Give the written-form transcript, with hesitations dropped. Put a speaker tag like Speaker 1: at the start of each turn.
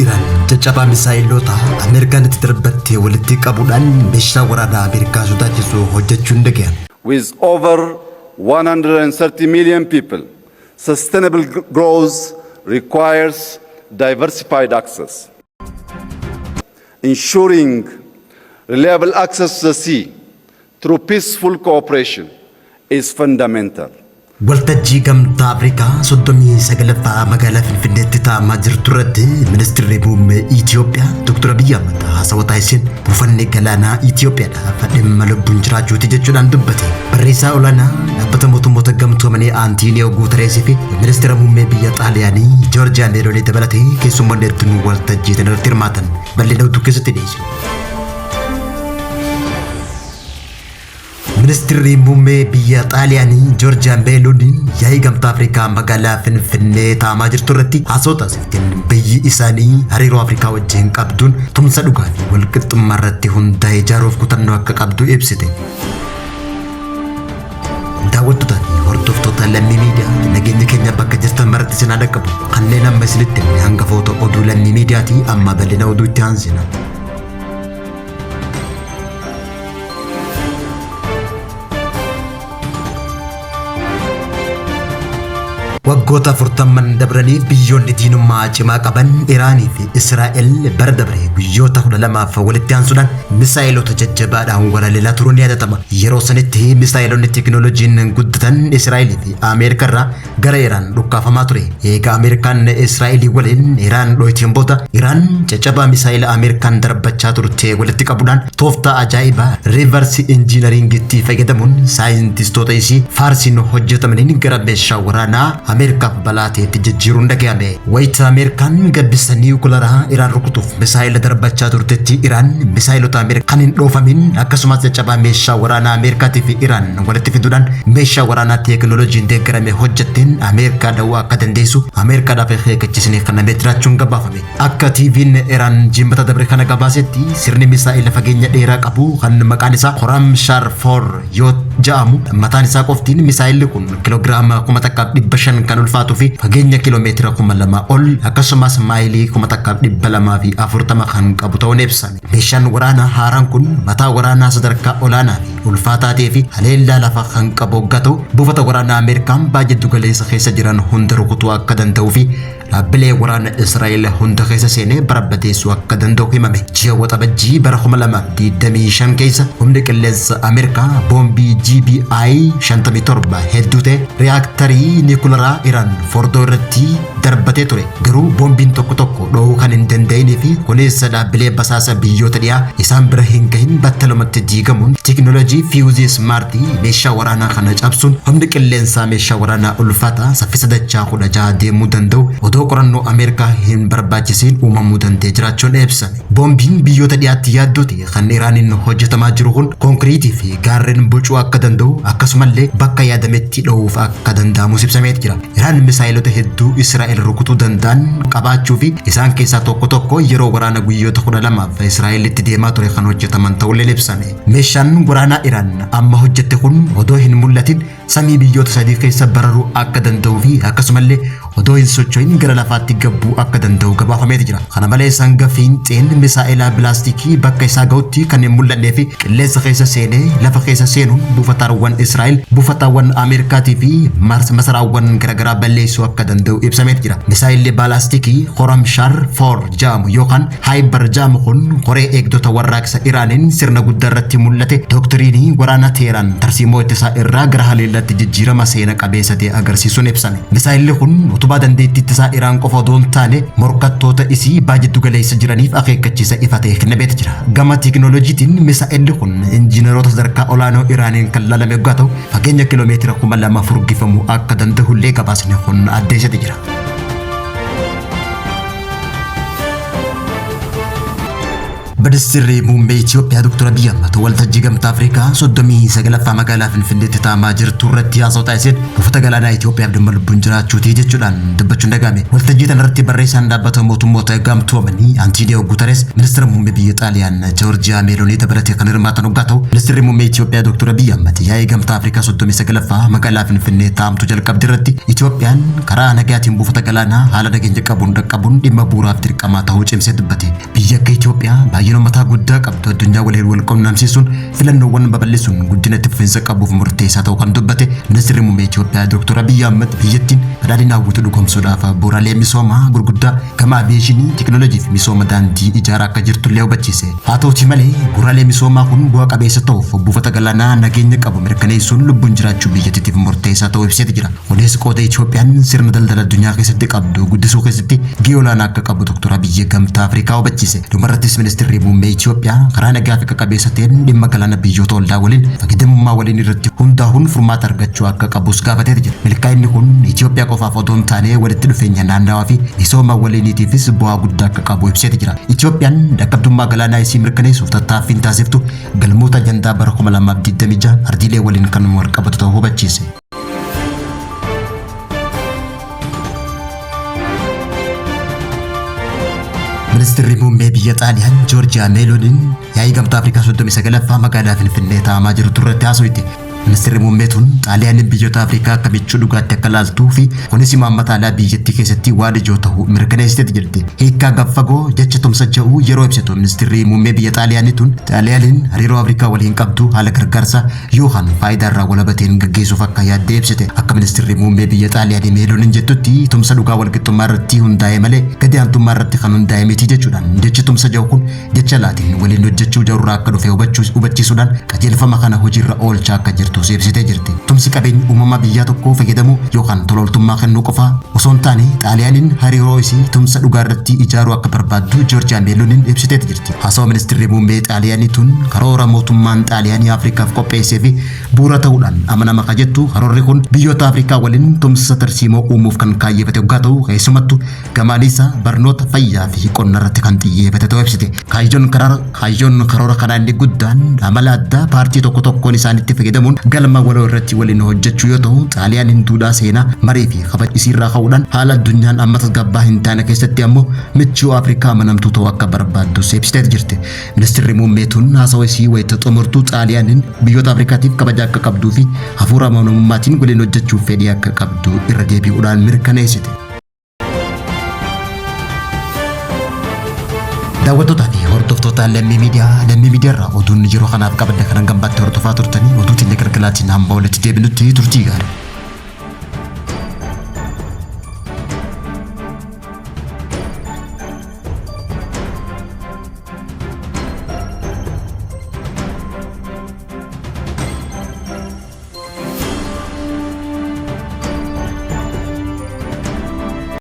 Speaker 1: Iraan caccabaa misaa'ilota Ameerikaan itti darbattee walitti qabuudhaan meeshaa waraanaa Ameerikaa sodaachisu hojjechuun dhaga'ame.
Speaker 2: With over 130 million people, sustainable growth requires diversified access. Ensuring reliable access to the sea through peaceful cooperation is fundamental.
Speaker 1: Waltajjii Gamtaa Afrikaa 39ffaa magaalaa Finfinneetti taa'amaa jirtu irratti Ministirri Muummee Itoophiyaa Dr. Abiyyi Ahmad haasawa taasiseen buufanni galaanaa Itoophiyaadhaaf dhimma lubbuun jiraachuuti jechuudhaan dubbate. Barreessaa olaanaa dhaabbata mootummoota gamtoomanii Antiiniyoo Guutareesii fi Ministira Muummee biyya Xaaliyaanii Joorjiyaa Meeloonii dabalatee keessummoonni hedduun waltajjii kana irratti hirmaatan. Bal'ina oduu keessatti dhiyeessina. Ministirri Muummee biyya Xaaliyaanii Joorjiyaa Meelooniin yaa'ii Gamtaa Afrikaa magaalaa Finfinnee taa'amaa jirtu irratti haasawaa taasifteen biyyi isaanii hariiroo Afrikaa wajjin qabduun tumsa dhugaa fi walqixxummaa irratti hundaa'e ijaaruuf kutannoo akka qabdu ibsite. Daawwattootaa fi hordoftoota Lammii Miidiyaa, nageenya keenya bakka jirtan maratti isin haa dhaqqabu. Kanneen amma isinitti himne hangafoota oduu Lammii Miidiyaati. Amma bal'ina oduu itti aansina. Waggoota afurtamman dabraniif biyyoonni diinummaa cimaa qaban Iraanii fi Israa'el bara dabre guyyoota 12f walitti aansuudhaan misaa'eloota jajjabaadhaan walaleelaa turuun ni yaadatama. Yeroo sanitti misaa'eloonni teekinooloojiin guddatan Israa'elii fi Ameerika irraa gara Iraan dhukkaafamaa ture. Eega Ameerikaan Israa'elii waliin Iraan dhoyteen booda Iraan caccabaa misaa'ela Ameerikaan darbachaa turte walitti qabuudhaan tooftaa ajaa'ibaa riivarsi injiinariingitti fayyadamuun saayintistoota isii Faarsiin hojjetamaniin gara meeshaa waraanaa Ameerikaaf balaa ta'etti jijjiiruun dhaga'ame. Wayita Ameerikaan gabbisa niwukilaraa Iraan rukutuuf misaa'ela darbachaa turtetti Iraan misaa'elota Ameerikaa kan hin dhoofamin akkasumas caccabaa meeshaa waraanaa Ameerikaatii fi Iraan walitti fiduudhaan meeshaa waraanaa teekinooloojiin deeggarame hojjetteen Ameerikaa dha'uu akka dandeessu Ameerikaadhaaf akeekkachiisni kennamee jiraachuun gabaafame. Akka TV'n Iraan Jimbata dabre kana gabaasetti sirni misaa'ela fageenya dheeraa qabu kan maqaan isaa Khorramshahr 4 yoo ja'amu mataan isaa qoftiin misaa'elli kun kiloogiraama 1500 kan ulfaatuu fi fageenya kiiloomeetira 2000 ol akkasumas maayilii 1240 kan qabu ta'uun ibsame. Meeshaan waraanaa haaraan kun mataa waraanaa sadarkaa olaanaa fi ulfaataa ta'ee fi haleellaa lafaa kan qabu hoggaa ta'u buufata waraanaa Ameerikaan baay'ee giddu-galeessa keessa jiran hunda rukutuu akka danda'uu fi dhaabbilee waraana Israa'el hunda keessa seenee barbadeessuu akka danda'u himame. Ji'a Waxabajjii bara 2025 keessa humni qilleensa Ameerikaa boombii GBI 57 hedduu ta'e riyaaktarii niikularaa Iraan Fordoo irratti darbatee ture. Garuu boombiin tokko tokko dho'uu kan hin danda'inii fi kunis dhaabbilee basaasa biyyoota dhiyaa isaan bira hin gahin battalumatti diigamuun teekinooloojii fiiyuzii ismaartii meeshaa waraanaa kana cabsuun humni qilleensaa meeshaa waraanaa ulfaataa saffisa dachaa 16 deemuu danda'u odoo qorannoo Ameerikaa hin barbaachisiin uumamuu danda'e jiraachuun ibsame. Boombiin biyyoota dhiyaatti yaaddoo ta'e kan Iraaniin hojjetamaa jiru kun konkiriitii fi gaarreen bocuu akka danda'u akkasumallee bakka yaadametti dho'uuf akka danda'amus ibsameet jira. Iraan misaa'elota hedduu Israa'el rukutuu danda'an qabaachuu fi isaan keessaa tokko tokko yeroo waraana guyyoota 12f Israa'elitti deemaa ture kan hojjetaman ta'ulleen ibsame. Meeshaan waraanaa Iraan amma hojjette kun odoo hin mul'atin samii biyyoota sadii keessa bararuu akka danda'uu fi akkasumallee odoo hin socho'in gara lafaatti gabbuu akka danda'u gabaafameeti jira. Kana malees hanga fiinxeen misaa'elaa bilaastikii bakka isaa ga'utti kan hin mul'annee fi qilleensa keessa seenee lafa keessa seenuun buufataawwan Israa'el, buufataawwan Ameerikaatii fi masaraawwan garaagaraa balleessuu akka danda'u ibsameeti jira. Misaa'elli baalaastikii Khorramshahr 4 jedhamu yookaan Haayibar jedhamu kun koree eegdota warraaqsa Iraaniin sirna guddaa irratti mul'ate doktiriinii waraana Teeraan tarsiimoo ittisaa irraa gara haleellaatti jijjiirama seena qabeessa ta'e agarsiisuun ibsame. Misaa'elli kun utubaa dandeettii ittisaa Iraan qofa odoo hin taane morkattoota isii baha jiddu galeessa jiraniif akeekkachiisa ifa ta'e kennameeti jira. Gama teekinooloojiitiin misaa'elli kun injiinaroota sadarkaa olaanoo Iraaniin kan laalame yoggaa ta'u fageenya kiloomeetira 2000 furgifamuu akka danda'ullee gabaasni kun addeessati jira. Ministeerri Muummee Itoophiyaa Dr. Abiyyi Ahmad waltajjii Gamtaa Afrikaa 39ffaa magaalaa Finfinneetti taa'amaa jirtu irratti haasawaa taasiseen buufata galaanaa Itoophiyaaf dhimma lubbuun jiraachuuti jechuudhaan dubbachuun dhaga'ame. Waltajjii tanarratti barreessaan dhaabbata mootummoota gamtoomanii Antiiniyoo Guutarees, ministeera muummee biyya Xaaliyaan Joorjiyaa Meeloonii dabalatee kan hirmaatan hoggaa ta'u, ministeerri muummee Itoophiyaa Dr. Abiyyi Ahmad yaa'ii Gamtaa Afrikaa 39ffaa magaalaa Finfinnee taa'amtu jalqabde irratti Itoophiyaan karaa nagaatiin buufata galaanaa haala nageenya qabuun dhaqqabuun dhimma bu'uuraaf dirqamaa ta'uu cimsee dubbate. Biyya akka Itoophiyaa baay'ina uummataa guddaa qabdu addunyaa waliin wal qunnamsiisuun filannoowwan babal'isuun guddina itti fufiinsa qabuuf murteessaa ta'uu kan dubbate ministeerri muummee Itoophiyaa Dr. Abiyyi Ahmad, biyyattiin badhaadhina hawwitu dhugoomsuudhaaf bu'uuraalee misoomaa gurguddaa gama aviyeeshinii, teekinooloojii fi misooma daandii ijaaraa akka jirtullee hubachiise. Haa ta'uti malee, bu'uuraalee misoomaa kun bu'a qabeessa ta'uuf buufata galaanaa nageenya qabu mirkaneessuun lubbuun jiraachuu biyyattiitiif murteessaa ta'uu ibseeti jira. Kunis qooda Itoophiyaan sirna daldala addunyaa keessatti qabdu guddisuu keessatti gahee olaanaa akka qabu Dr. Abiyyi Gamtaa Afrikaa hubachiise. Dhumarrattis ministeerri muummee Itoophiyaa karaa nagaa fi qabeessa ta'een dhimma galaana biyyoota ollaa waliin fayyadamummaa waliin irratti hundaa'uun furmaata argachuu akka qabus gaafateeti jira. Milkaa'inni kun Itoophiyaa qofaaf otoo hin taane walitti dhufeenya naannawaa fi misooma waliiniitiifis bu'aa guddaa akka qabu ibseeti jira. Itoophiyaan dhaqqabdummaa galaanaa isii mirkaneessuuf tattaaffiin taasiftu galmoota ajandaa bara 2026 ardiilee waliin kan wal qabatu ta'uu hubachiise. Ministeerri muummee biyya Xaaliyaan Joorjiyaa Meelooniin yaa'ii Gamtaa Afrikaa 39ffaa magaalaa Finfinnee taa'amaa jirtu irratti haasofte. Ministeerri muummee tun Xaaliyaaniin biyyoota Afrikaa akka michuu dhugaatti akka laaltuu fi kunis imaammata alaa biyyattii keessatti waan ijoo ta'uu mirkaneessiteeti jirti. Hiikkaa gaffagoo jecha tumsa jedhu yeroo ibsitu, ministeerri muummee biyya Xaaliyaanii tun Xaaliyaaniin hariiroo Afrikaa waliin qabdu haala gargaarsa yookaan faayidaa irraa walabateen gaggeessuuf akka yaaddee ibsite. Akka ministeerri muummee biyya Xaaliyaanii Meelooniin jettutti, tumsa dhugaa walqixxummaa irratti hundaa'e malee gadi aantummaa irratti kan hundaa'e miti jechuudhaan, jechi tumsa jedhu kun jecha Laatiin waliin hojjechuu jedhurraa akka dhufe hubachiisuudhaan qajeelfama kana hojiirra oolchaa akka jirtus ibsitee jirti. Tumsi qabeenya uumamaa biyyaa tokkoo fayyadamuu yookaan tola ooltummaa kennuu qofaa osoo hin taane, Xaaliyaaniin hariiroo isii tumsa dhugaa irratti ijaaruu akka barbaaddu Joorjiyaa Meelooniin ibsiteeti jirti. Haasawa ministeerri muummee Xaaliyaanii tun karoora mootummaan Xaaliyaanii Afrikaaf qopheessee fi bu'uura ta'uudhaan amanama ka jettu, karoorri kun biyyoota Afrikaa waliin tumsa tarsiimoo uumuuf kan kaayyeffate hoggaa ta'u, keessumattuu gamaaniisa barnoota, fayyaa fi qonna irratti kan xiyyeeffate ta'uu ibsite. Kaayyoon karoora kanaa inni guddaan amala addaa paartii tokko tokkoon isaanitti fayyadamuun galma waloo irratti waliin hojjechuu yoo ta'u, Xaaliyaaniin duudhaa seenaa marii fi kabaja isiirraa ka'uudhaan haala addunyaan amma tasgabbaa hin taane keessatti ammoo michuu Afrikaa amanamtuu ta'uu akka barbaaddu ibsiteeti jirti. Ministeerri muummee tun haasawa isii wayita xumurtu Xaaliyaaniin biyyoota Afrikaatiif kabaja akka qabduu fi hafuura amanamummaatiin waliin hojjechuuf fedhii akka qabdu irra deebi'uudhaan mirkaneessite. Daawwattootaa fi hordoftoota Lammii Miidiyaa, Lammii Miidiyaa irraa oduun yeroo kanaaf qabadde kanan gambaatti hordofaa turtanii, oduu teenya galgalaatiin hamba walitti deebinutti turtii gaarii.